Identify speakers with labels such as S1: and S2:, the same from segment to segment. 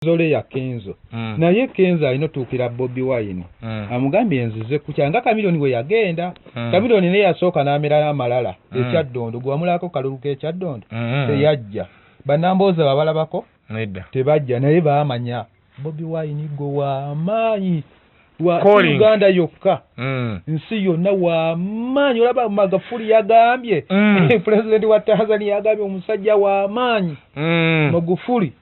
S1: Zole ya Kenzo. Naye Kenzo alina otuukira Bobi Wine. Amugambye nzize kukya nga Chameleone bwe yagenda. Chameleone naye yasooka n'amera amalala e Kyaddondo. Gwe wamulabako kalulu k'e Kyaddondo? Teyajja. Bannambooze babalabako?
S2: Nedda.
S1: Tebajja naye baamanya Bobi Wine gwe w'amaanyi. Wa
S2: Calling.
S1: Uganda yokka. Nsi yonna w'amaanyi. Olaba Magufuli yagambye. Pulezidenti wa Tanzania yagambye omusajja w'amaanyi. Magufuli.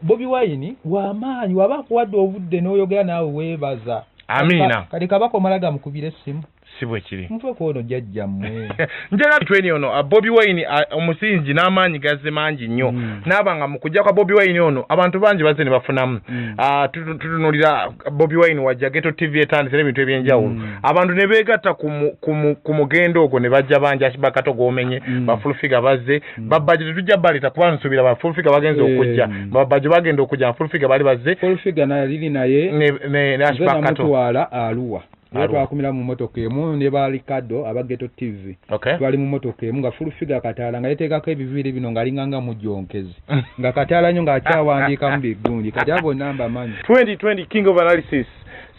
S1: Bobi Wine w'amaanyi, waba akuwadde obudde n'oyogera naawe weebaza.
S2: Amiina.
S1: Kati kabaka omala gamukubira essimu.
S2: Si bwe kiri.
S1: Muve ku ono jjajjammwe.
S2: Njagala tweni ono Bobi Wine omusingi n'amaanyi gazze mangi nnyo. N'aba nga mu kujja kwa Bobi Wine ono abantu bangi bazze ne bafunamu. Tutunuulira Bobi Wine wajja Ghetto TV etandise n'ebintu ebyenjawulo. Abantu ne beegatta ku mugendo ogwo ne bajja bangi, Ashburg Kato gw'omenye, ba Full Figure bazze, Babbajo tetujja baleeta kuba nsuubira ba Full Figure bagenze okujja. Babbajo bagenda okujja, Full Figure bali bazze.
S1: Full Figure naliri naye
S2: ne
S1: nze
S2: Ashburg Kato.
S1: namutwala Arua. Era
S2: Arua.
S1: twakumira mu mmotoka emu ne ba Ricardo aba Ghetto TV. Twali mu mmotoka emu nga Full Figure kataala nga yeteekako ebiviiri bino ng'alinga nga mujonkezi. Nga kataala nnyo ng'akyawandiikamu bigundi. Kati abo bonna mbamanyi.
S2: 2020 King of Analysis,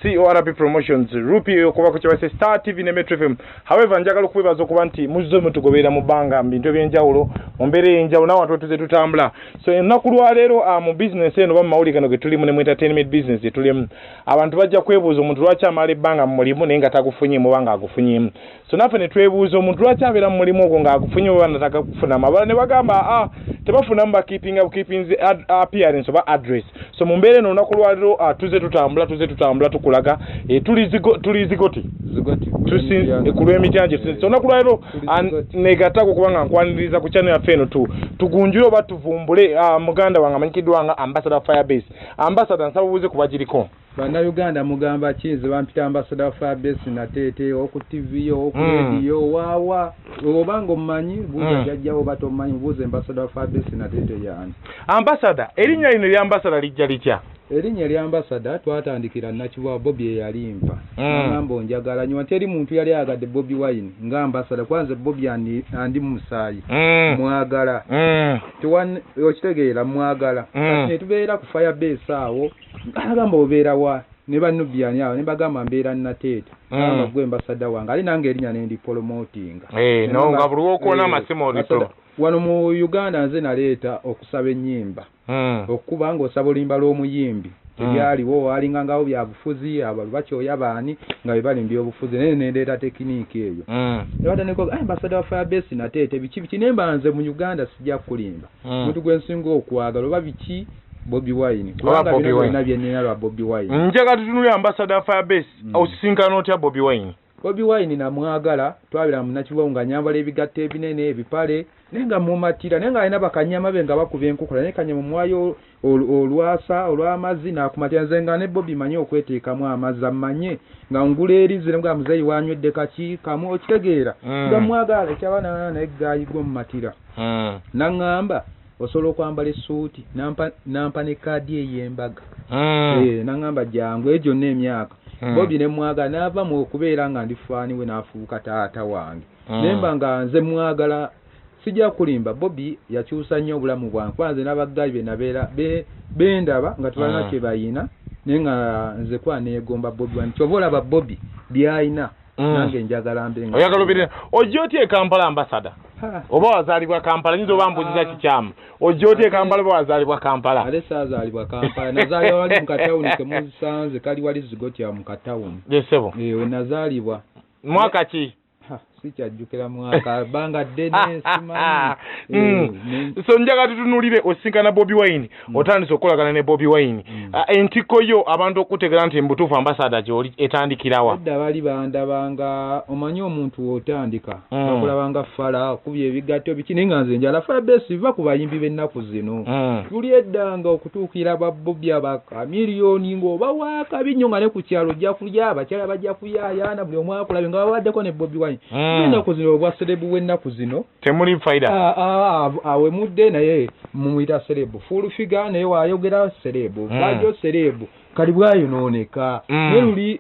S2: CORP Promotions, Rupi okuva ku kibase Star TV ne Metro FM. However, njagala okwebaza okuba nti muzze mutugoberera mu bbanga mu bintu ebyenjawulo, mu mbeera ey'enjawulo n'awantu wetuze tutambula. So ennaku lwaleero mu business eno oba mu mawulire gano ge tulimu ne mu entertainment business gye tulimu, abantu bajja kwebuuza omuntu lwaki amala ebbanga mu mulimu naye nga tagufunyeemu oba ng'agufunyeemu. So naffe ne twebuuza omuntu lwaki abeera mu mulimu ogwo ng'agufunye oba natagagufunamu. Abalala ne bagamba tebafunamu, bakeepinga bukeepinzi appearance oba address. So mu mbeera eno olunaku lwaleero tuze tutambula, tuze tutambula tukulaga, tuli zigoti.
S1: Zigoti.
S2: Ku lw'emityanjo. So olunaku lwaleero,
S1: Tuli zigoti.
S2: negattako kubanga nkwaniriza ku channel yaffe eno tugunjule oba tuvumbule muganda wange amanyikiddwa nga Ambassador Firebase. Ambassador, nsaba obuuze ku bagiriko.
S1: Bannayuganda mugamba ki? Nze bampita Ambassador Firebase Nateete, oku TV, oku radio, waawa. Oba ng'omumanyi, buuza jjajjawo, oba tomumanyi, buuza Ambassador Firebase Nateete y'ani.
S2: Ambassador, erinnya lino erya Ambassador lijja litya?
S1: Erinnya erya Ambassador twatandikira Nakivubo, Bobi eyalimpa. Nagamba onjagala nnyo, nti eri muntu yali ayagadde Bobi Wine nga Ambassador, kuba nze Bobi andi mu musaayi. Mwagala. Okitegeera, mwagala. Kati ne tubeera ku Firebase awo, agamba obeera wa? Ne ba Nubian awo, ne bagamba mbeera Nateete. Agamba gwe Ambassador wange, ali nange erinnya ne ndi promotinga.
S2: No, nga buli lw'okoona amasimu oli
S1: Ambassador, wano mu Uganda nze naleeta okusaba ennyimba. Okuba ng'osaba oluyimba lw'omuyimbi. Tebyaliwo, walinga ngawo bya bufuzi, abantu bakyoya baani nga be bali mu byobufuzi, naye ne ndeeta tekiniki eyo. Ne batandika Ambassador wa Firebase Nateete, biki biki, naye mba nze mu Uganda sijja kukulimba. Omuntu gwe nsinga okwagala oba biki, Bobi Wine.
S2: Oba
S1: Kubanga
S2: Bobi
S1: bino
S2: Wine.
S1: byonna bye nnina lwa Bobi Wine.
S2: Njagala tutunule Ambassador wa Firebase, osisinkana otya Bobi Wine?
S1: Bobi Wine namwagala, twabeera mu Nakivubo nga nyambala ebigatto ebinene, ebipale, naye nga mumatira, naye ng'alina bakanyama be nga bakuba enkokola, naye kanyama omuwaayo olwasa olw'amazzi n'akumatira. Nze nga ne Bobi manyi okweteekamu amazzi, ammanye nga ngula erizzi ne mugamba muzeeyi wanywedde kaki kamu, okitegeera. Nga mwagala ekyabaana naye gaayi gwe mumatira. N'aŋŋamba osobola okwambala essuuti, nampa ne kaadi ey'embaga. N'aŋŋamba jangu eyo gyonna emyaka. Bobi ne mwagala, n'ava mu okubeera nga ndi faani we n'afuuka taata wange. Naye mba nga nze mwagala, sijja kulimba, Bobi yakyusa nnyo obulamu bwange, kuba nze n'abaggayi be nabeera bendaba nga tebalina kye bayina, naye nga nze kuba neegomba Bobi Wine. Ky'ova olaba Bobi by'alina, nange njagala mbe nga
S2: Oyagala obeere. Ojja otya e Kampala, Ambassador?
S1: Ha.
S2: Oba wazaalibwa Kampala? Nyinza oba mbuuziza kikyamu. Ojja otya e Kampala oba wazaalibwa Kampala?
S1: Ate saazaalibwa Kampala, nazaalibwa wali mu katawuni ke musanze, kali wali Zigotya mu katawuni.
S2: Ye ssebo.
S1: We nazaalibwa.
S2: Mwaka ki?
S1: Ha, sikyajjukira mwaka, bbanga ddene, simanyi.
S2: So njagala tutunuulire osinkana Bobi Wine, otandise okukolagana ne Bobi Wine. Entikko yo abantu okutegeera nti mu butuufu Ambassador gy'oli etandikirawa?
S1: Edda bali bandabanga, omanyi omuntu w'otandika, bakulabanga fala, okubya ebigatto biki, naye nga nze njala Firebase biva ku bayimbi b'ennaku zino. Tuli edda nga okutuukira ba Bobi aba Chameleone ng'oba waakabi nnyo, nga ne ku kyalo ojja kulya, abakyala bajja kuyaayaana, buli omu akulabe nga babaddeko ne Bobi Wine. Ennaku zino obwa celeb bw'ennaku zino
S2: temuli faida.
S1: Awemudde naye mumuyita celeb, full figure naye wayogera celeb, Bajjo celeb, kali bwayonooneka. Naye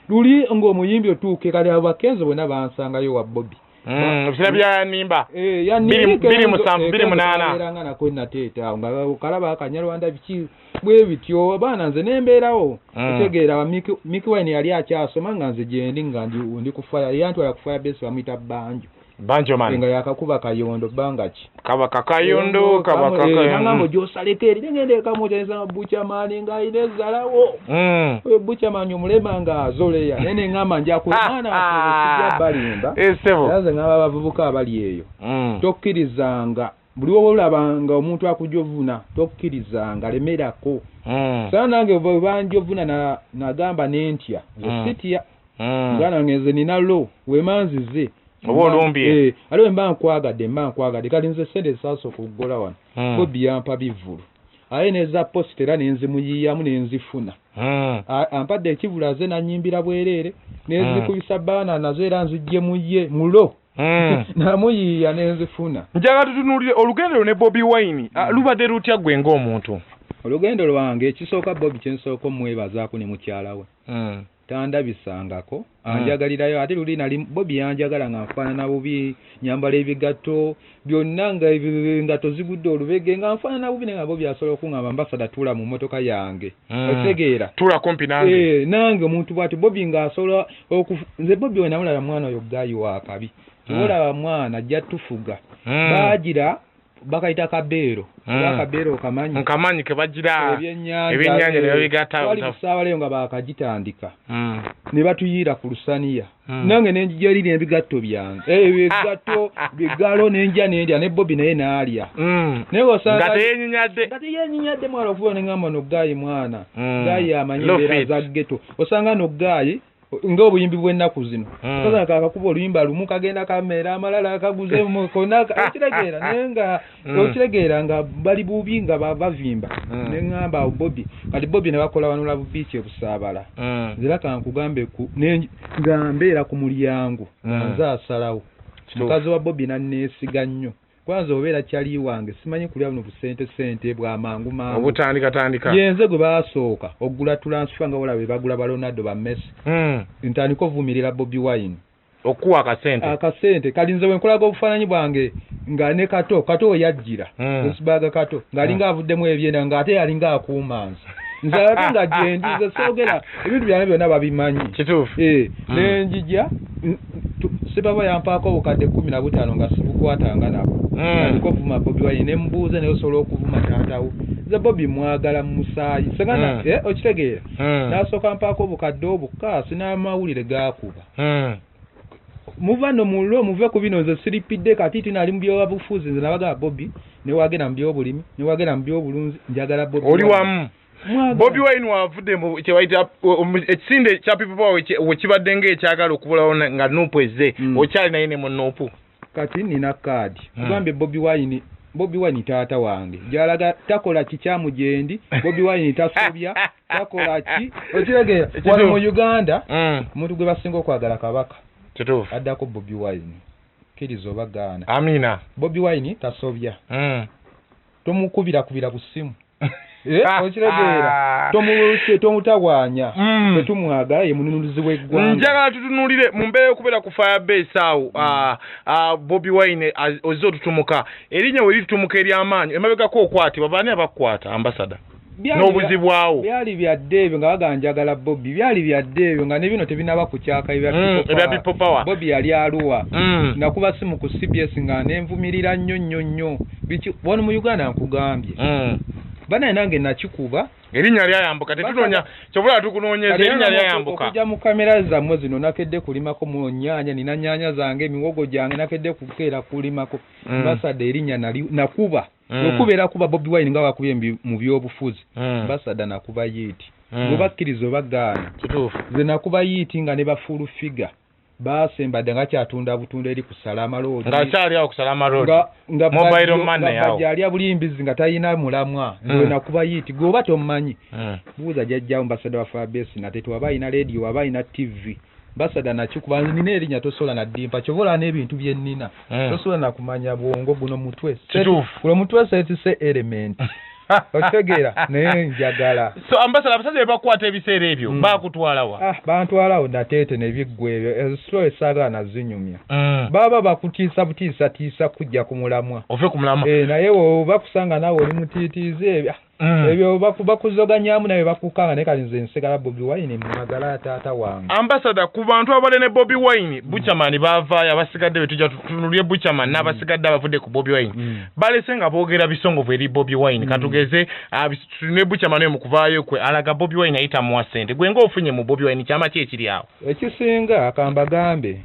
S1: luli ng'omuyimbi otuuke kali abo bakenzo bonna bansangayo wa Bobi.
S2: Ebiseera bya Nimba. 2007, 2008.
S1: Nga nako nateeta awo nga okalaba akanyarwanda biki bwe bityo, abaana nze nembeerawo. Otegeera, Mikie Wine yali akyasoma nga nze gyendi, nga ndi ku fire, yantwala ku Fire Base, bamuyita Banjo.
S2: Banjo man.
S1: Nga yakakuba Kayondo bbanga ki.
S2: Kaba kakayondo, kaba kakayondo.
S1: Nangamba gy'osaleko eri, nengenda ekamutereza Buchaman ng'alina ezzalawo. Oyo Buchaman omulema ng'azoleya, naye neŋŋamba nja ku mwana sijja balimba.
S2: Ssebo.
S1: Era nze ŋŋamba abavubuka abali eyo, tokkirizanga buli woba olabanga omuntu akujovuna, tokkirizanga, lemerako. Sana nange bwe banjovuna nagamba nentya, nze sitya. Muganda wange nze nina lo wemanzize.
S2: Oba olumbye.
S1: Ate mba nkwagadde, mba nkwagadde. Kati nze sente zisaasooka okugola wano, Bobi yampa bivvulu, aye neza post era nenzimuyiiyamu nenzifuna. Ampadde ekivvulu aze nanyimbira bwereere, nenzikubisa baana nazo era nzijje muye mulo. Namuyiiya nenzifuna.
S2: Njagala tutunuulire olugendo lwo ne Bobi Wine. Lubadde lutya ggwe ng'omuntu?
S1: Olugendo lwange, ekisooka Bobi kyensooka omwebazaako ne mukyala we. Tandabisangako, anjagalirayo. Ate luli nali Bobi yanjagala nga nfaanana bubi, nyambala ebigatto byonna nga engatto zigudde olubege, nga nfaanana bubi, naye nga Bobi asobola okuŋŋamba, "Ambassador, tuula mu mmotoka yange." Okitegeera?
S2: Tuula kumpi nange.
S1: Nange omuntu bw'ati Bobi ng'asobola nze Bobi we namulaba, mwana oyo guy wa kabi. Olaba mwana ajja tufuga. Baagira bakayita kabeero. Oba kabeero okamanyi?
S2: Nkamanyi, ke bagira
S1: ebyennyanja.
S2: Ebyennyanja ne babigatta.
S1: Twali busaabaleyo nga baakagitandika, ne batuyiira ku lusaniya. Nange nenjija eri n'ebigatto byange, ebigatto bigalo, nenja nendya ne Bobi naye n'alya. Naye osanga
S2: nga teyenyinyadde.
S1: Nga teyenyinyadde mwala okuba neŋŋamba no guy mwana. Guy amanyi
S2: Low
S1: embeera
S2: fit.
S1: za ghetto. Osanga no guy ng'obuyimbi bw'ennaku zino. Osanga kakakuba oluyimba lumu kagenda kamera amalala kaguze konna, okitegeera, naye nga okitegeera nga bali bubi nga bavimba. Ne ŋŋamba awo Bobi, kati Bobi ne bakola wano Love Beach e Busaabala. Nze kankugambe nga mbeera ku mulyango nga nze asalawo. Mukazi wa Bobi nanneesiga nnyo, kwanza obeera kyali wange, simanyi kulya buno busente sente bwa mangu mangu.
S2: Obutandika tandika.
S1: Yenze gwe baasooka okugula transfer, nga olaba bagula ba Ronaldo, ba Messi. Ntandika ovumirira Bobi Wine.
S2: Okuwa akasente.
S1: Akasente kali nze wenkolaga obufaananyi bwange nga ne Kato, Kato we yajjira. Osibaga Kato ng'alinga avuddemu ebyenda, ng'ate alinga akuuma nze, nze ate nga gyendi nze soogera, ebintu byange byonna babimanyi.
S2: Kituufu.
S1: Nenjija Sipapa yampaako obukadde 15 nga sibukwatanga nabo. Ntandika ovuma Bobi Wine, ne mubuuza, naye osobola okuvuma taatawo? Nze Bobi mwagala mu musaayi sengana. Okitegeera? N'asooka mpaako obukadde obukaasi n'amawulire gaakuba. Muva no mulo, muve ku bino, nze siripidde kati tinali mu byobufuzi. Nze nabagamba Bobi newagenda mu byobulimi, newagenda mu byobulunzi, njagala Bobi
S2: Oli
S1: Wine.
S2: wamu.
S1: Mwagala.
S2: Bobi Wine wavudde mu kyebayita ekisinde kya People Power we kibadde ng'ekyagala okubulawo nga NUP ezze. Okyali naye ne mu NUP?
S1: Kati nina kaadi. Kugambye Bobi Wine, Bobi Wine taata wange, gyalaga takola kikyamu gyendi. Bobi Wine tasobya, takola ki, okitegeera? Wano mu Uganda omuntu gwe basinga okwagala Kabaka. Addako Bobi Wine, kkiriza oba gaana.
S2: Amina.
S1: Bobi Wine tasobya. Tomukubirakubira busimu. Okitegeera? Tomutawaanya. Tetumwagala, ye mununuzi w'eggwanga.
S2: Njagala tutunuulire mu mbeera y'okubeera ku Fire Base awo. Bobi Wine ozze otutumuka, erinnya we litutumuka ery'amaanyi emabegako, okwatibwa, baani abakukwata, ambassador, n'obuzibu awo?
S1: Byali byadde ebyo nga baga njagala Bobi, byali byadde ebyo nga ne bino tebinaba kukyaka ebya People
S2: Ebya
S1: Power.
S2: People Power.
S1: Bobi yali aluwa? Nakuba simu ku CBS nga nenvumirira nnyo nnyo nnyo biki wano mu Uganda, nkugambye. Banaye nange nakikuba.
S2: Erinnya lyayambuka, tetunoonya kyobula tukunoonyeza, erinnya lyayambuka.
S1: Okujja mu kamera zammwe zino, nakedde kulimako mu nnyanya, nina nnyanya zange, emiwogo gyange, nakedde kukeera kulimako. Ambassador, erinnya nali nakuba. Okubeera kuba Bobi Wine nga wakubye mu byobufuzi. Ambassador, nakuba hit. Bwe bakkiriza oba gaana. Nze nakuba hit nga ne ba Full Figure basembadde nga kyatunda butunda eri ku Salama Road.
S2: Ng'akyali awo ku Salama Road.
S1: Nga
S2: Mobile money awo.
S1: Bajjo alya buli mbizi nga talina mulamwa. Nze nakuba hit, gwe oba tomumanyi, buuza jjajjawo ambassador wa Fabesi nate waba alina radio, waba alina TV. Ambassador, nakikuba, nze nina erinnya, tosobola naddimpa, kyova olaba n'ebintu bye nnina. Tosobola nakumanya bwongo guno mutwe. Guno mutwe setise element. Okitegeera? Naye njagala.
S2: So ambassador, abasajja be bakwata ebiseera ebyo bakutwalawa?
S1: Ah, bantwalawo Nateete nebiggwa ebyo, ezo story saagala nazinyumya. Baba bakutiisa butiisatiisa kujja ku mulamwa.
S2: Ove ku mulamwa.
S1: Eh, naye bakusanga naawe oli mutiitiizi ebyo ebyo bakuzoganyamu nawe bakukanga, naye kati nze nsigala Bobi Wine mwagala taata wange.
S2: Ambassador, ku bantu abadde ne Bobi Wine, Buchaman baavaayo, abasigadde betujja tutunulye Buchaman n'abasigadde abavudde ku Bobi Wine balese nga boogera bisongovu eri Bobi Wine. Katugeze ne Buchaman oyo mu kuvaayo kwe alaga Bobi Wine ayita muwa ssente. Gwe ng'ofunye mu Bobi Wine, kyama ki ekiri awo?
S1: Ekisinga kambagambe,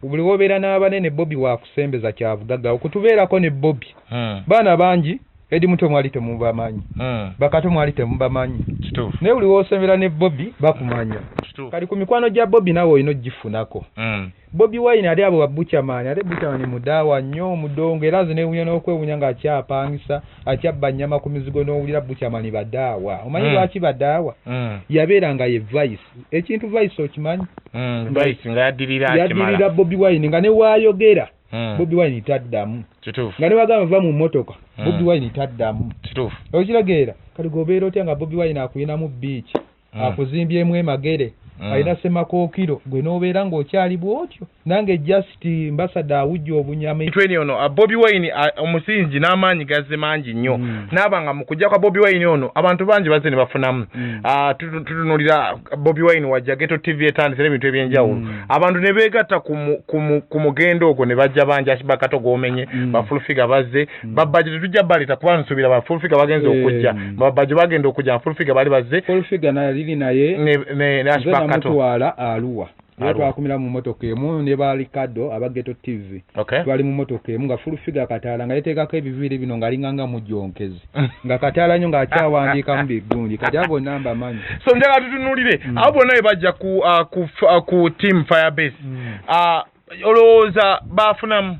S1: buli wobeera n'abanene, Bobi wakusembeza kyabugagga okutubeerako ne Bobi. Baana bangi Eddie Mutwe mwali temubamanyi, Bakato mwali temubamanyi, naye buli wosembera ne Bobi bakumanya. Kati ku mikwano gya Bobi naawe olina ogifunako. Bobi Wine ate abo ba Buchaman, ate Buchaman mudaawa nnyo, omudongo, era nze newunya n'okwewunya ng'akyapangisa, akyabba nnyama ku mizigo, n'owulira Buchaman badaawa. Omanyi lwaki badaawa? Yabeera nga ye vice. Ekintu vice okimanyi?
S2: Vice nga yaddirira.
S1: Yaddirira Bobi Wine, nga ne waayogera Bobi Wine taddamu, nga ne wagamba va mu mmotoka, Bobi Wine taddamu. Okirageera? Kati gobeera otya nga Bobi Wine akuyinamu beach, akuzimbyemu emagere, alina semakookiro, gwe n'obeera ng'okyali bw'otyo? Nange just mbasada awujja obunyama.
S2: Tweni ono Bobi Wine, omusingi n'amaanyi gazze mangi nnyo, naaba nga mu kujja kwa Bobi Wine ono abantu bangi bazze ne bafunamu. Tutunulira Bobi Wine wajja, Ghetto TV etandise n'ebintu ebyenjawulo, abantu ne beegatta ku mugendo ogwo ne bajja bangi. Ashibakato gwomenye, ba Full Figure bazze, babbajo tetujja baleeta kuba nsuubira ba Full Figure bagenze okujja. Babbajo bagenda okujja, ba Full Figure bali bazze.
S1: Full Figure naliri naye.
S2: Ne Ashibakato.
S1: Namutwala Aluwa, era twakumira mu motoka emu ne ba Ricardo aba Ghetto TV. Twali mu motoka emu nga Full Figure kataala nga yeteekako ebiviiri bino ng'alinganga mujonkezi, nga kataala nnyo ng'akyawandiikamu bigundi. Kati abo bonna mbamanyi.
S2: So njagala tutunulire abo bonna bwe bajja ku team Firebase. Olowooza bafunamu?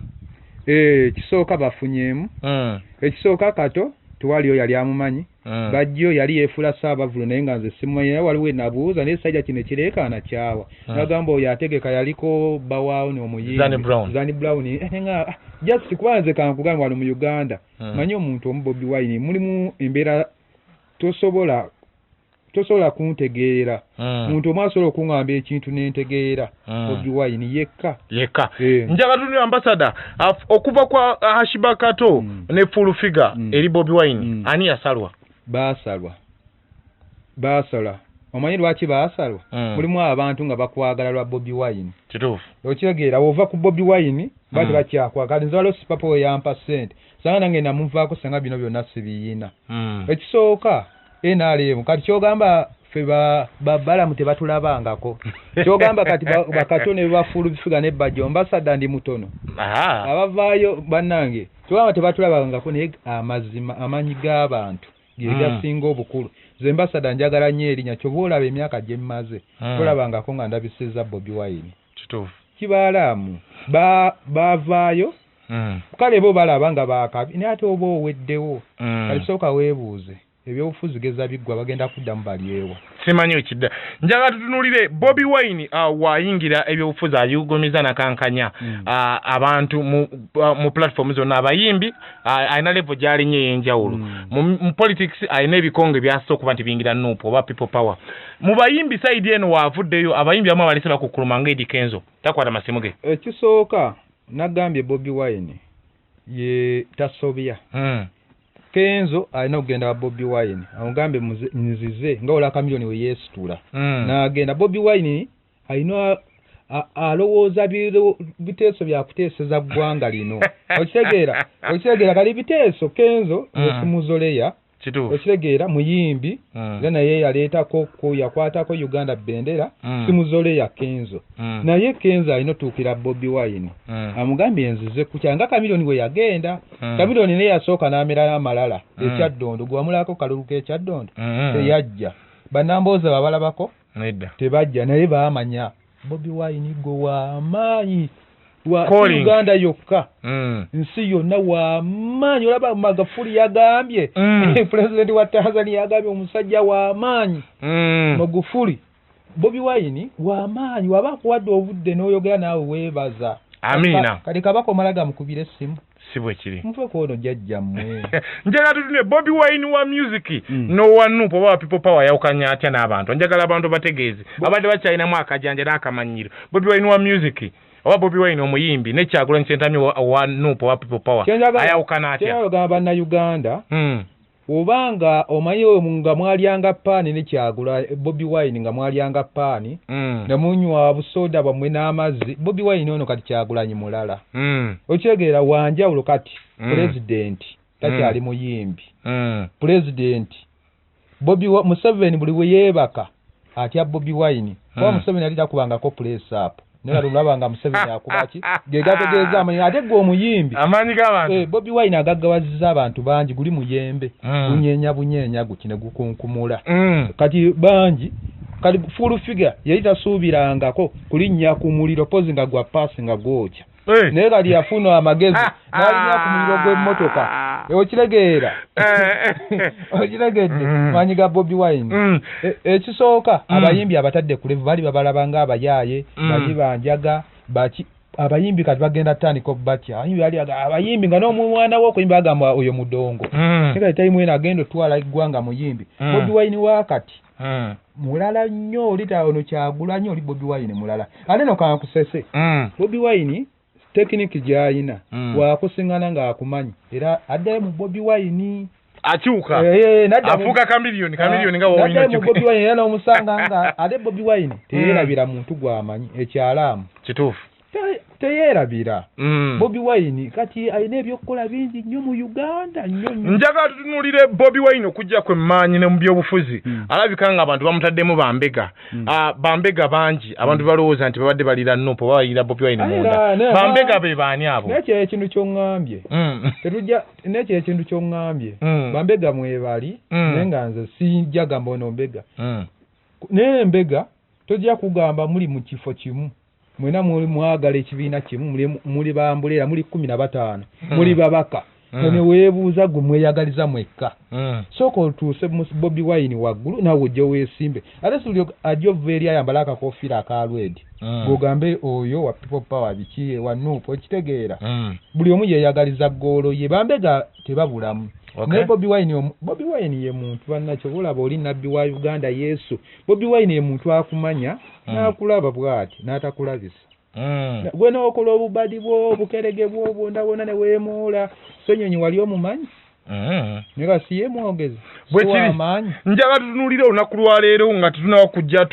S1: Eh, ekisooka bafunyeemu. Ekisooka Kato tewaliyo yali amumanyi. Bajjo yali yeefuula Ssaabavulu, naye nga nze simumanyi, naye waliwo enabuuza naye sajja kino ekireekaana kyawa, nagamba oyo ategeka yaliko bawaawo n'omuyimbi
S2: Zani Brown.
S1: Zani Brown. Eh, nga just kuba nze kankugamba, wano mu Uganda manyi omuntu omu, Bobi Wine. Mulimu embeera tosobola kuntegeera. Muntu omu asobola okuŋŋamba ekintu nentegeera, Bobi Wine yekka.
S2: Yekka.
S1: Eh.
S2: Njagala tunulira ambassador, okuva kwa Hashiba Kato ne Full Figure eri Bobi Wine, ani yasalwa?
S1: Baasalwa, baasalwa. Omanyi lwaki baasalwa? Mulimu abantu nga bakwagala lwa Bobi Wine. Okitegeera? Wova ku Bobi Wine ba tebakyakwagala. Nze waliwo Sipapa we yampa ssente, sanga nange namuvaako, sanga bino byonna sibiyina. Ekisooka NRM, kati kyogamba ffe babalamu tebatulabangako. Kyogamba kati bakato ne ba Full Figure ne Bajjo, mbasada ndi mutono, abavaayo bannange, kyogamba tebatulabangako. Naye amazima, amaanyi g'abantu ge gasinga obukulu. Nze mbasada njagala nnyo erinnya. Kyoba olaba emyaka gye mmaze, tolabangako nga ndabisizza Bobi Wine. Kibaalaamu baavaayo. Kale bo balaba nga bakabi, naye ate oba oweddewo. Kati sooka weebuuze, ebyobufuzi geza biggwa, bagenda kuddamu balyewa?
S2: Simanyi ekidda. Njagala tutunulire Bobi Wine, wayingira ebyobufuzi ayugumiza nakankanya abantu mu platform zonna, abayimbi, alina level gy'alinnya ey'enjawulo. Mu politics alina ebikonge byasise okuba nti biyingira NUP oba People Power. Mu bayimbi side eno waavuddeyo, abayimbi abamu abalese bakukkuluma nga Eddy Kenzo takwata masimu ge.
S1: Ekisooka nagambye Bobi Wine ye tasobya. Kenzo alina okugenda wa Bobi Wine amugambe nzize, nga olwa Chameleone we yeesitula n'agenda. Bobi Wine alina alowooza biteeso byakuteeseza ggwanga lino. Okitegeera? Okitegeera? Kali biteeso Kenzo esimuzoleya. Okitegeera? Muyimbi, era naye yaleetako yakwatako Uganda bendera. Simuzoleya Kenzo, naye Kenzo alina otuukira Bobi Wine amugambye nzize kutya, nga Chameleone bwe yagenda. Chameleone naye yasooka n'amera amalala ekyaddondo. Gwe wamulabako kalulu k'ekyaddondo? Teyajja. Bannambooza babalabako?
S2: Nedda.
S1: Tebajja, naye baamanya Bobi Wine gwe wamaanyi wa
S2: Calling.
S1: Uganda yokka, nsi yonna wamaanyi. Olaba Magufuli yagambye, pulezidenti wa Tanzania yagambye omusajja wamaanyi. Magufuli, Bobi Wine wamaanyi. Waba akuwadde obudde n'oyogera naawe, weebaza.
S2: Amiina.
S1: Kati kabaka omala gamukubira essimu.
S2: Si bwe kiri.
S1: Muve ku ono jjajjammwe.
S2: Njagala tutunule Bobi Wine wa music n'owa NUP oba wa People Power ayawukanye atya n'abantu. Njagala abantu bategeeze abadde bakyalinamu akajanja n'akamanyiro. Bobi Wine wa music oba Bobi Wine omuyimbi ne Kyagulanyi Ssentamu owa NUP owa People Power ayawukana atya?
S1: Kyenjagala ogamba Bannayuganda, oba nga omanyi nga mwalyanga paani ne Kyagula Bobi Wine, nga mwalyanga paani ne munywa busoda bwammwe n'amazzi, Bobi Wine ono kati Kyagulanyi mulala. Okitegeera, wanjawulo kati. Pulezidenti takyali muyimbi. Pulezidenti Bobi Museveni buli we yeebaka atya Bobi Wine, kuba Museveni yali takubangako press up, naye kati olaba nga Museveni akuba ki, ge gategeeza amanyi. Ate gwe omuyimbi,
S2: amaanyi g'abantu,
S1: Bobi Wine agaggawazizza abantu bangi. Guli muyembe, gunyeenya bunyeenya guti ne gukunkumula. Kati bangi, kati Full Figure yali tasuubirangako kulinnya ku muliro pozi nga gwa paasi nga gwokya, naye kati yafuna amagezi n'alinnya ku muliro gw'emmotoka. Okiregeera? Okiregedde? Maanyi ga Bobi Wine. Ekisooka, abayimbi abatadde ku level baali babalaba nga abayaaye, bali banjaga baki. Abayimbi kati bagenda tandika obubatya. Abayimbi bali abayimbi nga n'omwana we okuyimba bagamba oyo mudongo, naye kati time eno agenda otwala eggwanga muyimbi. Bobi Wine wakati mulala nnyo. Oli ono Kyagulanyi, oli Bobi Wine mulala. Ate no kankusese, Bobi Wine technique gy'ayina, wakusiŋŋana ng'akumanyi era addayo mu Bobi Wine.
S2: Akyuka. Afuuka kamiliyoni, kamiliyoni nga
S1: naddayo mu Bobi Wine era n'omusanga nga ate Bobi Wine teyeerabira muntu gw'amanyi ekyalaamu.
S2: Kituufu.
S1: Teyeerabira. Bobi Wine kati alina ebyokukola bingi nnyo mu Uganda, nnyo nnyo.
S2: Njagala tutunuulire Bobi Wine okujja kwe mmaanyi ne mu byobufuzi. Alabika nga abantu bamutaddemu bambega. Bambega bangi abantu balowooza nti babadde balira NUP oba balira Bobi Wine
S1: Aye,
S2: munda. Bambega be baani abo?
S1: Naye kye ekintu ky'oŋŋambye, tetujja, naye kye ekintu ky'oŋŋambye, bambega mwebali, naye nga nze sijja gamba ono mbega. Naye embega tojja kugamba muli mu kifo kimu mwena, muli mwagala ekibiina kimu, muli bambuleera, muli 15, muli babaka. Ne weebuuza gwe mweyagaliza mwekka. Sooka otuuse mu Bobi Wine waggulu, naawe ojje weesimbe. Ate si buli ajja ova eri ayambale akakofiira aka red ng'ogambe oyo wa People Power, biki, wa NUP. Okitegeera? Buli omu yeeyagaliza goal ye. Bambega tebabulamu. Naye Bobi Wine Bobi Wine ye muntu bannakyo olaba oli nabbi wa Uganda, Yesu. Bobi Wine ye muntu akumanya n'akulaba bw'ati n'atakulabisa. Gwe n'okola obubadi bwo, obukerege bwo bwonna bwonna ne weemoola. Ssenyonyi wali omumanyi? Naye nga si ye mwogezi?
S2: Bwe
S1: Si
S2: kiri.
S1: w'amaanyi?
S2: Njagala tutunuulire olunaku lwaleero nga tetunawa kujja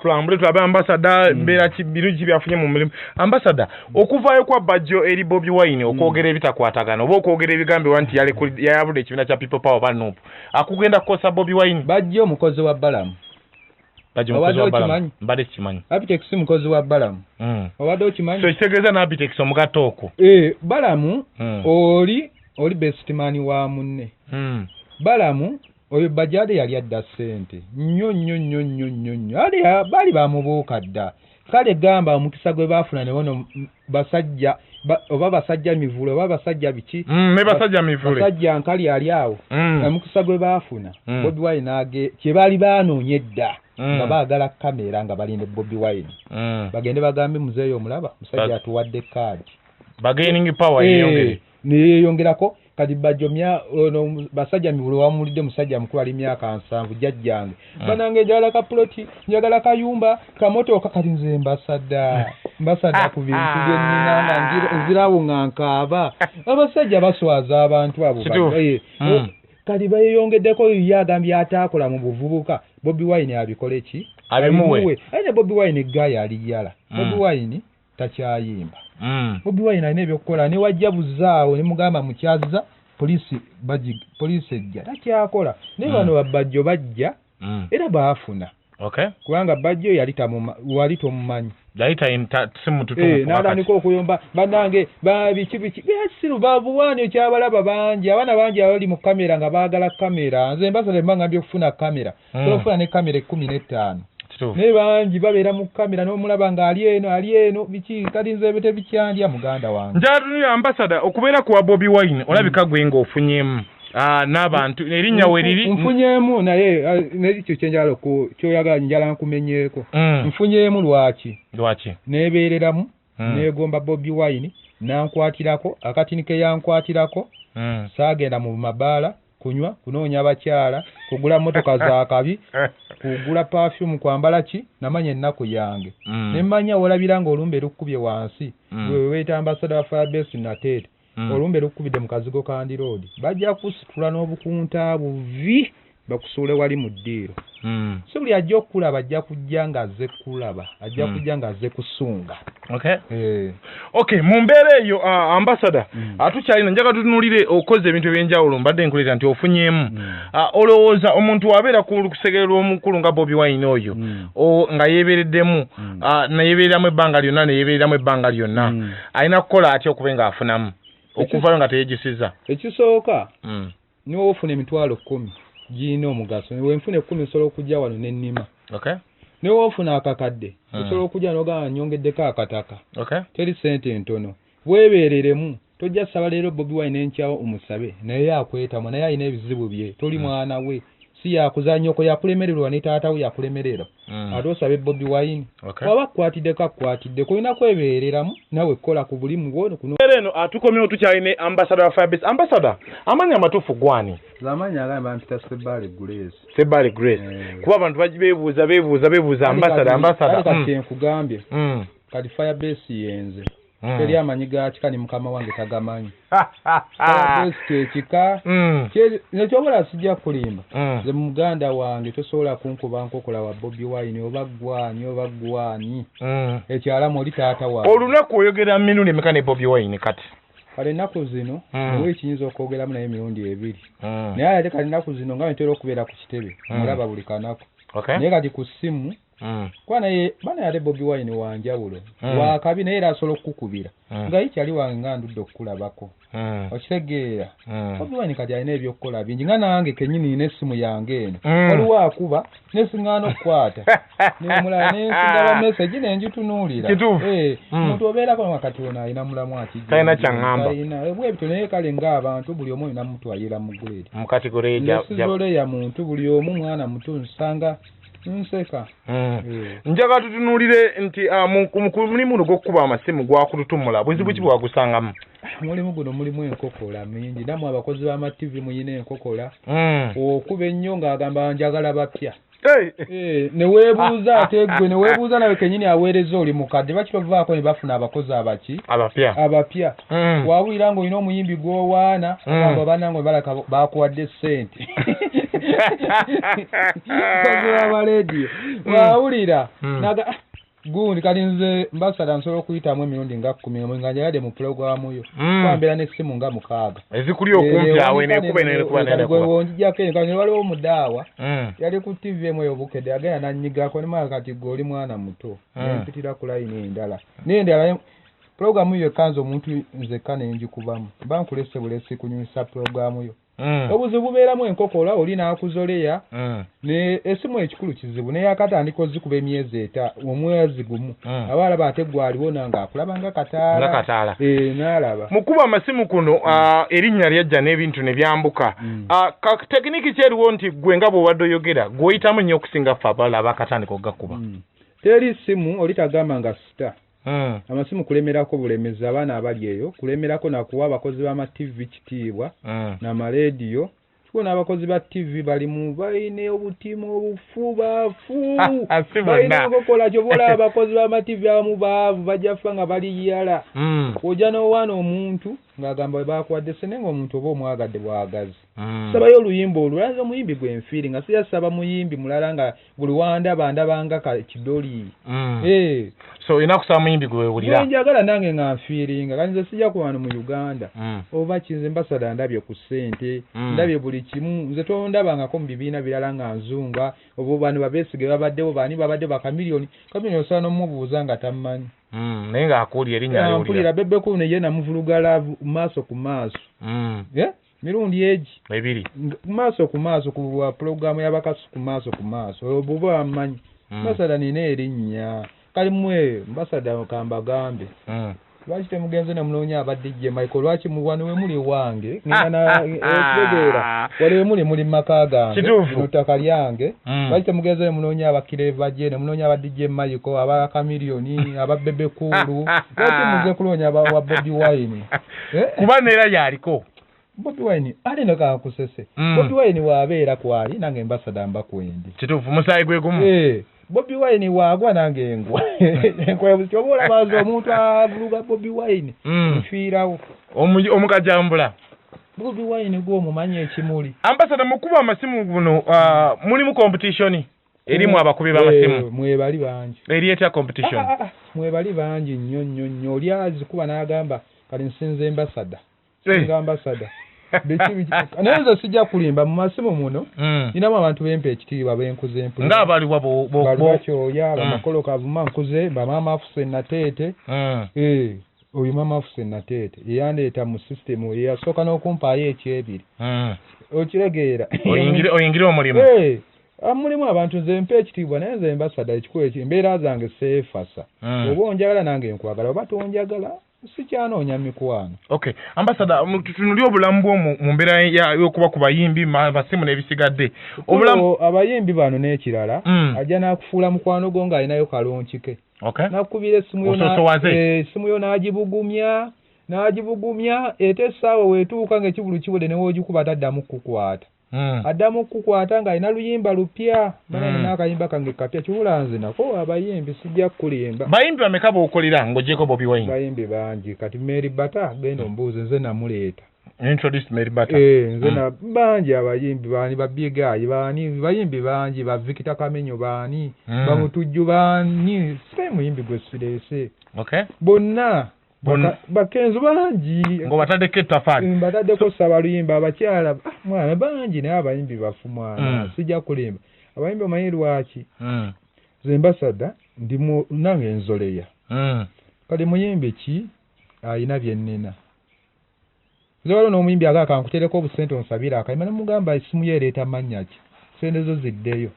S2: tulambule tulabe ambasada mbeera ki, birungi ki byafunye mu mulimu. Ambasada, okuvaayo kwa Bajjo eri Bobi Wine okwogera ebitakwatagana oba okwogera ebigambibwa nti yayabudde ekibiina kya People Power oba NUP, akugenda kukosa Bobi Wine?
S1: Bajjo omukozi wa Balamu.
S2: Bajjo mukozi
S1: Obadde
S2: wa Balamu.
S1: okimanyi?
S2: Mbadde sikimanyi.
S1: Abitex mukozi wa Balamu. Obadde okimanyi?
S2: So ekitegeeza n'Abitex omugatta okwo.
S1: Balamu oli best man wa munne. Balamu oyo Bajade yali adda ssente nnyo nnyo nnyo nnyo nnyo nnyo, ali baali bamubuuka dda. Kale gamba omukisa gwe baafuna ne bono basajja oba basajja mivule oba basajja biki.
S2: Ne basajja mivule.
S1: Basajja nkali ali awo. Omukisa gwe baafuna, Bobi Wine age kye baali baanoonya edda, nga baagala kamera nga bali ne Bobi Wine, bagende bagambe muzeeyo omulaba musajja atuwadde kaadi.
S2: Bargaining power yeyongere.
S1: Neyeyongerako. Kati Bajjo ono basajja mivule wamulidde, musajja mukulu ali myaka 70, jjajjange. Banange njagala ka ploti, njagala kayumba, kamotoka. Kati nze mbasada ku bintu bye nnina nga nzirawo nga nkaaba. Abasajja baswaza abantu abo.
S2: Kituufu.
S1: Kati beeyongeddeko. Ye agambye ataakola mu buvubuka, Bobi Wine abikole ki?
S2: Abimuwe.
S1: Aye ne Bobi Wine gaaya ali yala. Bobi Wine takyayimba. Bobi Wine alina ebyokukola, ne wajja buzaawo ne mugamba mukyazza poliisi, poliisi ejja, takyakola. Naye bano babajjo bajja era baafuna, kubanga Bajjo yali wali tomumanyi.
S2: Yali si mututuufu.
S1: N'atandika okuyomba, bannange biki biki byasiru babuwaani. Okyabalaba bangi, abaana bangi abali mu kamera nga baagala kamera. Nze mbasale mba ngambye okufuna kamera, sobola okufuna ne kamera 15, naye bangi babeera mu kamera n'omulaba ng'ali eno, ali eno, biki. Kati nze ebyo tebikyandya, muganda wange.
S2: Njagala tunulira ambasada okubeera kuwa Bobi Wine, olabika gwe ng'ofunyemu n'abantu erinnya we riri.
S1: Nfunyeemu, naye nekyo kyenjagala kyoyagala njala nkumenyeeko. Nfunyeemu lwaki?
S2: Lwaki?
S1: Neebeereramu, neegomba Bobi Wine. Nankwatirako akatini ke yankwatirako. Saagenda mu mabaala kunywa, kunoonya abakyala, kugula mmotoka za kabi, kugula perfume, kwambala ki, namanya ennaku yange. Ne mmanya olabira ng'olumbe lukkubye wansi. Gwe weeyita ambassador wa Firebase Nateete. Olumbe lukkubidde mu kazigo ka Andiroodi. Bajja kusitula n'obukunta buvi bakusuule wali mu ddiiro. Si buli ajja okukulaba ajja kujja ng'azze kulaba, ajja kujja ng'azze kusunga.
S2: Okay, mu mbeera eyo ambassador, atukyalina njagala tutunuulire okoze ebintu ebyenjawulo, mbadde nkuleeta nti ofunyeemu. Olowooza omuntu wabeera ku lusegere lw'omukulu nga Bobi Wine oyo, nga yeebeereddemu, neyeebereramu ebbanga lyonna, neyeebereramu ebbanga lyonna, alina kukola atya okuba ng'afunamu okuvayo nga teyeejusizza?
S1: Ekisooka, niwe ofuna emitwalo 10 girina omugaso. Wenfuna 10 nsobola okujja wano n'ennima. Ne woofuna akakadde osobola okujja n'ogamba nnyongeddeko akataka. Teri ssente ntono, weebeereremu. Tojja ssaba leero Bobi Wine enkyawo omusabe naye akwetamwa, naye alina ebizibu bye, toli mwana we, si yakuza nnyoko yakulemererwa ne taata we yakulemererwa, ate osabe Bobi Wine. Waba akkwatiddeko akkwatiddeko, olina kwebeereramu nawe kola ku bulimu bwo.
S2: Eno atukomyewo tukyalina ambassador wa Firebase. Ambassador, amannya amatuufu gwani?
S1: Amannya agange bampita Sebbaale Grace.
S2: Sebbaale Grace. Kuba abantu beebuuza beebuuza beebuuza ambassador, ambassador.
S1: Kati nkugambye, kati Firebase yenze. Teri amanyi ga kika, ni mukama wange tagamanyi. Firebase kyekika nekyobola, sijja kulimba. Nze muganda wange tosobola kunkuba nkokola wa Bobi Wine oba gwani oba gwani. Ekyalamu oli taata wange.
S2: Olunaku oyogera mirundi emeka ne Bobi Wine kati?
S1: Kale ennaku zino muwiiki nyinza okwogeramu naye emirundi 2. Naye ate kale ennaku zino nga ntera okubeera ku kitebe, mulaba buli kanaku. Naye kati ku ssimu, kuba naye bana ate Bobi Wine wanjawulo, wakabi, naye era asobola okukukubira nga ikyali wange nga ndudde okukulabako. Okitegeera? Bobi Wine kati alina ebyokukola bingi, nga nange kennyini nina essimu yange eno. Waliwo akuba nesiŋŋaana okukwata, nemulala nensindaba message nenjitunuulira. Omuntu obeerako nga kati ono alina mulamu akijja.
S2: Talina kyaŋŋamba.
S1: Bwebityo, naye kale ng'abantu buli omu olina mutwalira mu grade.
S2: Mu category.
S1: Nesizoleya muntu buli omu mwana muto nsanga nseka.
S2: Njagala tutunuulire nti mu mulimu guno gw'okukuba amasimu gwakututumula, buzibu ki bwagusangamu?
S1: Mulimu guno mulimu enkokola mingi, nammwe abakozi b'ama TV muyina enkokola. Okuba ennyo ng'agamba njagala bapya. Ne weebuuza ate gwe ne weebuuza nawe kennyini aweereza oli mukadde, baki bavaako ne bafuna abakozi abaki?
S2: Abapya.
S1: Abapya. Wawulira ng'olina omuyimbi gw'owaana, agamba bannange balaka bakuwadde ssente. Abakozi b'amaleediyo wawulira naga gundi. Kati nze mbasala nsobola okuyitamu emirundi nga 10 nga njagadde mu pulogulaamu yo, kuba mbeera n'essimu nga 6.
S2: Ezikuli okumpi awo, enekuba enekuba nenekuba.
S1: Wonjijjako kati waliwo omudaawa yali ku TV emu eyo Bukedde, agenda nanyigako nemala kati gwe oli mwana muto, nempitira ku layini endala, naye endala pulogulaamu yo ekka nze omuntu nzekka nenjikubamu, mba nkulese bulesi kunyumisa pulogulaamu yo. Obuzibu bubeeramu enkokola, oli n'akuzoleya ne esimu ekikulu kizibu, naye akatandika ozikuba emyezi omwezi gumu, aba alaba ate gwe aliwo nange akulaba nga kataala.
S2: Nga kataala.
S1: N'alaba.
S2: Mu kuba amasimu kuno, erinnya lyajja n'ebintu ne byambuka. Technique ki eriwo nti gwe nga bw'obadde oyogera gw'oyitamu nnyo okusinga ffe abalala abakatandika okugakuba?
S1: Teri simu oli tagamba nga sita. Amasimu kulemerako bulemezi, abaana abali eyo kulemerako nakuwa abakozi b'ama TV kitiibwa n'amaleediyo. Kiko n'abakozi ba TV balimu balina obutima obufu, bafu.
S2: Si
S1: balina
S2: bonna.
S1: Enkokola kyova olaba abakozi b'ama TV abamu baavu, bajja ffa nga bali yala. Ojja n'owaana omuntu ng'agamba bakuwadde ssente, ng'omuntu oba omwagadde bwagazi. Sabayo oluyimba olwo, nze omuyimbi gwe nfiiri nga sijja saba muyimbi mulala nga buli wandaba ndabanga ka kidoli.
S2: So olina kusaba muyimbi gwe wewulira.
S1: Gwe njagala nange nga nfiiringa. Kati nze sijja kuba wano mu Uganda oba kinze mbasada ndabye ku ssente, ndabye buli kimu. Nze tondabangako mu bibiina birala nga nzunga oba bano babeesige babaddewo, baani babaddewo, bakamiliyoni kamiliyoni osobola n'omubuuza nga tammanyi.
S2: Naye ng'akuwulira erinnya aliwulira.
S1: Mpulira Bebe Cool ye namuvuluga love maaso ku maaso. Mirundi egi
S2: 2.
S1: Maaso ku maaso ku bwa pulogulaamu y'abakasu ku maaso ku maaso obuba bamanyi. Mbasada nina erinnya kali mmwe mbasada kambagambe. Lwaki temugenze ne munoonya aba DJ Michael? Lwaki wano we muli wange ngenda wano we muli muli mu maka gange, lino ttaka lyange. Lwaki temugenze ne munoonya aba Clever J, ne munoonya aba DJ Michael, aba Chameleone, aba Bebe Cool? Lwaki muze kuloonya wa Bobi Wine?
S2: Kuba neera yaliko
S1: Bobi Wine ali no kankusese. Bobi Wine waabeera kwali nange ambassador mba kwendi.
S2: Kituufu, musaayi gwe gumu.
S1: Bobi Wine waagwa nange ngwa. Nkwebuzi oba olaba nze omuntu avuluga Bobi Wine, nfiirawo.
S2: Omukajambula.
S1: Bobi Wine gw'omumanyi ekimuli.
S2: Ambassador, mukuba amasimu guno, mulimu competition erimu abakubi b'amasimu?
S1: Mwebali bangi.
S2: Eri etya competition?
S1: Mwebali bangi nnyo nnyo nnyo. Oli azikuba n'agamba kale nsinze ambassador. Singa ambassador. Biki biki. Naye nze sijja kulimba, mu masimu muno ninamu abantu bempa ekitiibwa benkuze mpulira.
S2: Ng'abaliwa bo
S1: Bakyoya, bamakolo kavuma nkuze, bamaama afuse Nateete. Oyo maama afuse Nateete yeyandeeta mu system, yeyasooka n'okumpaayo ekyebiri. Okiregeera.
S2: Oyingire omulimu.
S1: Mulimu abantu nze mpa ekitiibwa, naye nze ambassador ekikulu eki embeera zange seefasa. Oba onjagala nange nkwagala, oba tonjagala sikyanoonya mikwano.
S2: Okay, ambassador, tutunulye obulamu bwo mu mbeera y'okuba ku bayimbi, basimu n'ebisigadde.
S1: Obulamu abayimbi bano n'ekirala, ajja n'akufuula mukwano gwo ng'alinayo kalonki ke. N'akukubira essimu yo, essimu yo n'agibugumya, n'agibugumya, ate essaawa weetuuka ng'ekivulu kiwedde ne w'ogikuba taddamu kukukwata. Addamu kukukwata ng'alina luyimba lupya. Bana nina akayimba kange kapya, kibula nze nako abayimbi sijja kukulimba.
S2: Bayimbi bameka b'okolera ng'oggyeko Bobi Wine?
S1: Bayimbi bangi. Kati Mary Bata genda ombuuze, nze namuleeta.
S2: Introduce Mary Bata.
S1: Nze na bangi abayimbi, baani ba Big Eye, baani bayimbi bangi, ba Victor Kamenyo baani, bamutujju baani, sikayi muyimbi gwe sireese. Bonna Bakenzo bangi.
S2: Ng'obataddeko ettafaali.
S1: Mbataddeko ssabaluyimba, abakyala mwana bangi, naye abayimbi bafu mwana, sijja kulimba. Abayimbi omanyi lwaki? Nze ambassador ndi nange nzoleya. Kale muyimbi ki alina bye nnina? Nze waliwo n'omuyimbi agamba kankuteereko obusente onsabire akayimba, ne mugamba essimu ye ereeta mannya ki? Ssente zo ziddeyo.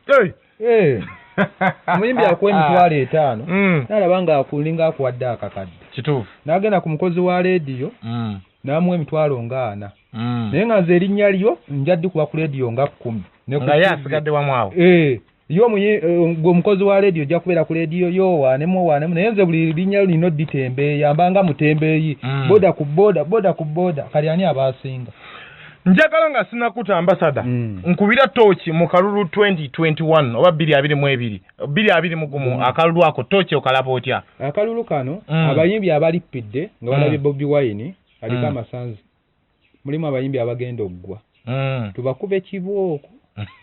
S1: Omuyimbi akuwa 50,000, n'alaba ng'akulinga akuwadde akakadde.
S2: Kituufu.
S1: N'agenda ku mukozi wa leediyo, n'amuwa 40,000. Naye nga nze erinnya lyo nja ddikuba ku leediyo nga 10.
S2: Nga ye asigadde wamu awo.
S1: Yo gwe omukozi wa leediyo ojja kubeera ku leediyo yo owaanemu owaanemu, naye nze buli linnya lino dditembeeya, mbanga mutembeeyi. Boda ku boda, boda ku boda, kali ani aba asinga?
S2: Njagala nga sinakuta ambassador, nkubira tooki mu kalulu 2021 oba 2022, 2021, akalulu ako tooki okalaba otya?
S1: Akalulu kano, abayimbi abalippidde nga balabye Bobi Wine aliko amasanzi, mulimu abayimbi abagenda oggwa, tubakube kibooko.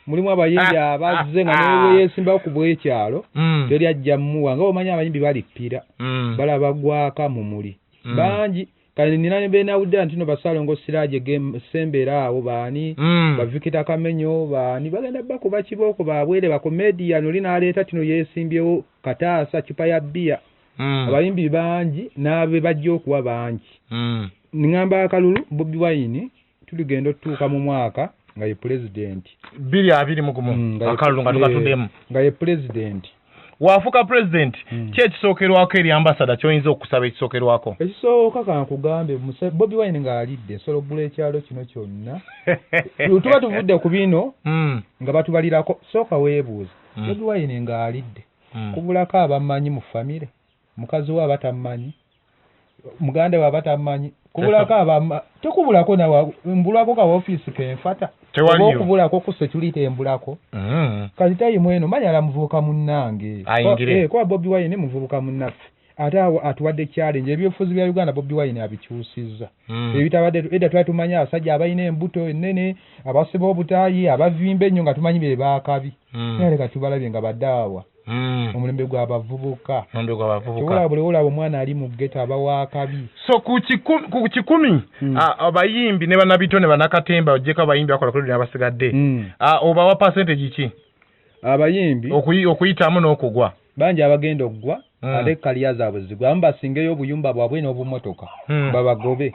S1: Mulimu abayimbi abazze nga newe yeesimbawo ku bw'ekyalo, teri ajja mmuwa, nga omanyi abayimbi balippira, balaba gwaka mumuli bangi. Kale nina ne benawudde nti no Basalongo Siraje Sembera awo baani, ba Victor Kamenyo baani, bagenda bakuba kibooko babwere bakomedian. Oli n'aleeta kino yeesimbyewo kataasa cupa ya bbiya. Abayimbi bangi n'abe bajja okuwa bangi. Ŋŋamba akalulu Bobi Wine tuligenda otutuuka mu mwaka nga ye pulezidenti.
S2: 2021, akalulu nga tukatuddemu.
S1: Nga ye pulezidenti.
S2: Waafuuka pulezidenti, ki ekisookerwako eri ambassador ky'oyinza okusaba ekisookerwako?
S1: Ekisooka kankugambe, Bobi Wine ng'alidde nsobola okugula ekyalo kino kyonna. Tuba tuvudde ku bino nga batubalirako, sooka weebuuze, Bobi Wine ng'alidde, kubulako abamanyi mu famire, mukazi we aba tammanyi, muganda we aba tammanyi, kubulako abama tekubulako nawe mbulako ka ofiisi kenfata oba okubulako ku security embulako. Kati tayimu eno manyala muvubuka munnange, kuba Bobi Wine muvubuka munnaffe, ate awo atuwadde challenge. Ebyobufuzi bya Uganda Bobi Wine abikyusizza. Ebitabadde edda, twali tumanyi abasajja abalina embuto ennene, abasiba obutaayi, abavimba ennyo, nga tumanyi be baakabi, naye leka tubalabye nga badaawa. Omulembe gw'abavubuka.
S2: Omulembe gw'abavubuka.
S1: Buli olaba omwana ali mu ghetto aba wakabi.
S2: So ku 100, abayimbi ne bannabitone bannakatemba, oggyeko abayimbi bakola kuli n'abasigadde, obawa percentage ki?
S1: Abayimbi
S2: okuyitamu n'okugwa.
S1: Bangi abagenda okugwa, ate kaliya zaabwe zigwa, abamu basingeyo obuyumba bwabwe n'obumotoka, babagobe.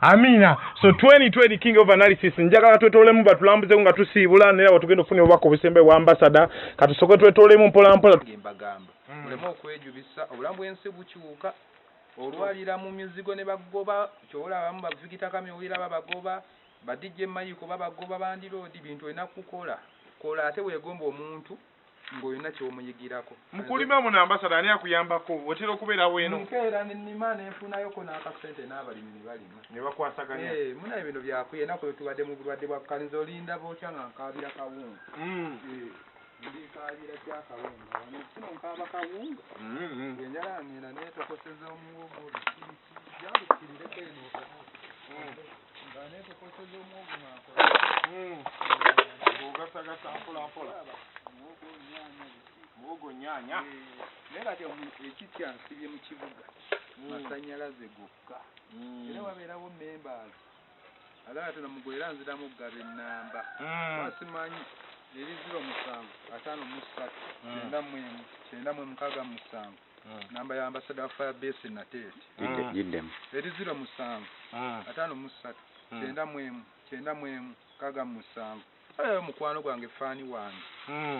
S2: Amina. So 2020 King of Analysis, njagala twetolemu batulambuzeku nga tusiibula, naye watugenda okufuna obubaka obusembe bwa ambassador. Katusooke twetolemu mpola mpola.
S1: Mbagamba muleme okwejubisa, obulamu bw'ensi bukyuka. Olwalira mu mizigo ne bagoba, kyolaba bavikita kamyowira babagoba, ba DJ Mayiko babagoba, bandiroodi bintu olina kukola. Kola ate weegomba omuntu ng'olina ky'omuyigirako.
S2: Mukulima muno ambassador ani akuyambako? Otera okubeera weno?
S1: Nkeera ne nnima ne nfunayoko n'akasente n'abalimi ne balima.
S2: Ne bakwasaganya.
S1: Munaye bino byakuya, ennaku eyo tubadde mu bulwadde bwa kaniza olinda bw'otya nga nkaabira kawunga. Ndikaabira kya kawunga. Wano kino nkaaba kawunga. Enjala ngenda neetokoseza omuwogo, biki, jalukirireko eno. Nga neetokoseza omuwogo nga nkola.
S2: Ng'ogasagasa mpola mpola.
S1: Muwogo, nnyaanya, biki.
S2: Muwogo, nnyaanya.
S1: Naye kati ekitya nsibye mu kibuga. Masannyalaze gokka. Era wabeerawo members. Ate ate namugwe era nziramu okugaba ennamba. Simanyi eri 07 53 91 96 7. Namba ya ambassador wa Firebase Nateete.
S3: Giddemu.
S1: Eri 07 53 91 91 67. Ayo mukwano gwange faani wange.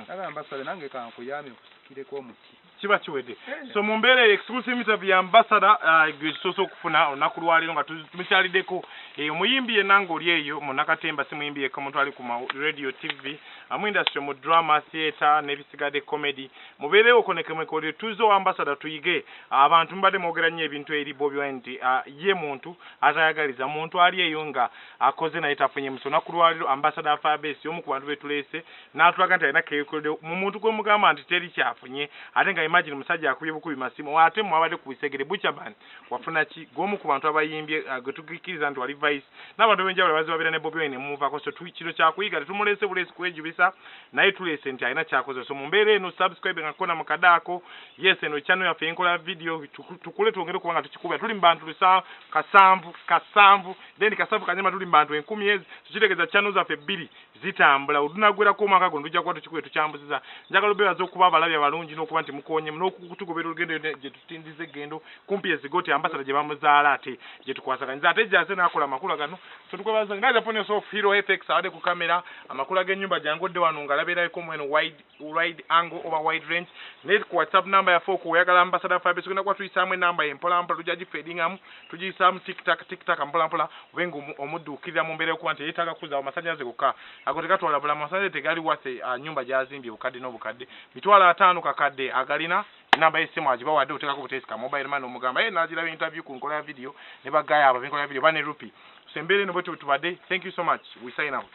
S1: Naga ambassador nange kankuyambe nkusikireko omuti.
S2: Kiba kiwedde. So mu mbeera eyo exclusive interview ya ambassador gwe tusoose okufuna olunaku lwaleero nga tumukyaliddeko. Omuyimbi yenna ng'oli eyo munnakatemba, si muyimbi yekka, omuntu ali ku radio, TV, mu industry, mu drama, theatre n'ebisigadde comedy, mubeerewo konekemekole tuze owa ambassador tuyige. Abantu mubadde mwogera nnyo ebintu eri Bobi Wine nti ye muntu atayagaliza, muntu ali eyo nga akoze naye tafunye muso. Olunaku lwaleero ambassador Firebase y'omu ku bantu betuleese n'atulaga nti alina keyekoledde mu muntu gwe mugamba nti teri kyafunye, ate nga imagine musajja akubye bukubi masimu ate mwabadde ku bisegere. Buchaman wafuna ki? Gw'omu ku bantu abayimbye gwe tukkiriza nti wali vice n'abantu ab'enjawulo abazze babeera ne Bobi Wine ne mumuvaako. So kino kyakuyiga, tetumuleese buleesi kwejubisa, naye tuleese nti alina kyakoze. So mu mbeera eno subscribe nga kona mu kadaako. Yes, eno channel yaffe enkola video, tukule twongere okuba nga tukikubira. Tuli mu bantu lusa kasanvu kasanvu, then kasanvu kanyama, tuli mu bantu 1000 ezi. So kitegeeza channel zaffe bbiri zitambula. Tunagwerako omwaka guno tujja kuba tukikubye tukyambuziza. Njagala obeebaza okuba abalabi abalungi n'okuba nti mukonye n'okutugobera olugendo gye tutindiza eggendo kumpi ezigoti ambassador gye bamuzaala ate gye tukwasaganyiza ate gyaze n'akola amakula gano. So tukwebaza ngaza phone yourself Hero FX abadde ku kamera. Amakula g'ennyumba jangodde wano nga labeerako mweno wide angle oba wide range. Naye ku WhatsApp number yaffe okwo oyagala ambassador Firebase, tugenda kuba tuyisaamu enamba ye mpola mpola, tujja gifeedingamu, tugiyisaamu tik tak tik tak mpola mpola, obe nga omudduukirira mu mbeera yokuba nti yeetaaga kuza amasannyalaze gokka. Ago tegatwala bulamu, amasannyalaze tegali wase. Nyumba gy'azimbye bukadde n'obukadde, 50,000 kakadde agalina. Enamba y'essimu agibawadde, oteekako buteesi ka mobile money omugamba ye n'agiraba interview ku nkola ya video ne bagaya abo ab'enkola ya video bane rupi. So embeera eno bwe tubadde. Thank you so much, we sign out.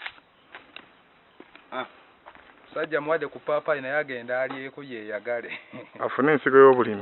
S1: Musajja muwadde ku paapayi naye agenda alyeko yeeyagale.
S2: Afune ensigo y'obulimi.